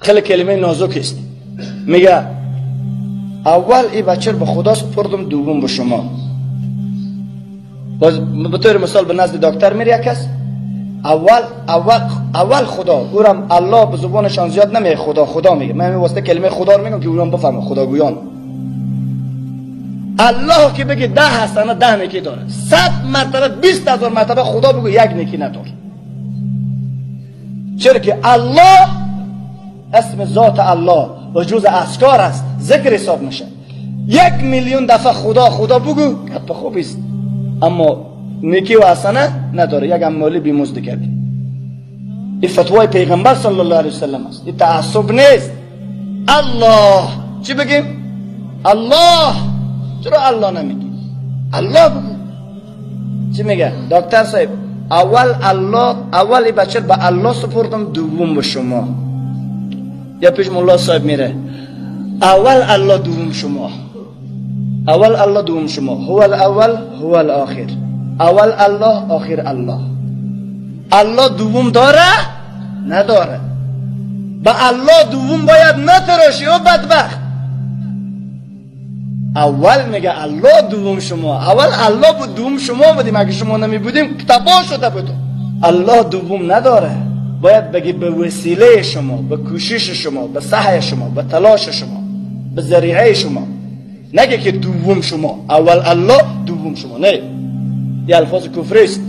خیلی کلمه نازک است. میگه اول ای بچه به خدا سپردم، دوم به شما. باز به طور مثال به نزد دکتر میره یک کس، اول اول اول خدا، اورم الله به زبانشان زیاد نمیگه خدا خدا میگه. من واسطه کلمه خدا رو میگم که اورم بفهمه خداگویان. الله که بگه 10 حسنه 10 نیکی داره، 100 مرتبه 20,000 مرتبه خدا بگو یک نیکی نداره. چرا که الله اسم ذات الله و جز اذکار است، ذکر حساب میشه. 1,000,000 دفعه خدا خدا بگو گپ خوب است، اما نیکی و حسنه نداره، یک عمالی بی مزد کردی. این فتوای پیغمبر صلی الله علیه وسلم است، این تعصب نیست. الله چی بگیم؟ الله. چرا الله نمیگی؟ الله بگو. چی میگه؟ دکتر صاحب اول الله، اول این بچه به الله سپردم، دوم به شما. یا پیش مولا صاحب میره، اول الله دوم شما، اول الله دوم شما، هو الاول هو الاخر، اول الله آخر الله. الله دوم داره؟ نداره. به الله دوم باید نتراشی او بدبخت. اول میگه الله دوم شما، اول الله بود دوم شما بودیم، اگه شما نمی بودیم تباه شده بود. الله دوم نداره، باید بگی به وسیله شما، به کوشش شما، به سعی شما، به تلاش شما، به ذریعه شما. نگه که دوم شما، اول الله دوم شما، نه، یه الفاظ کفری است.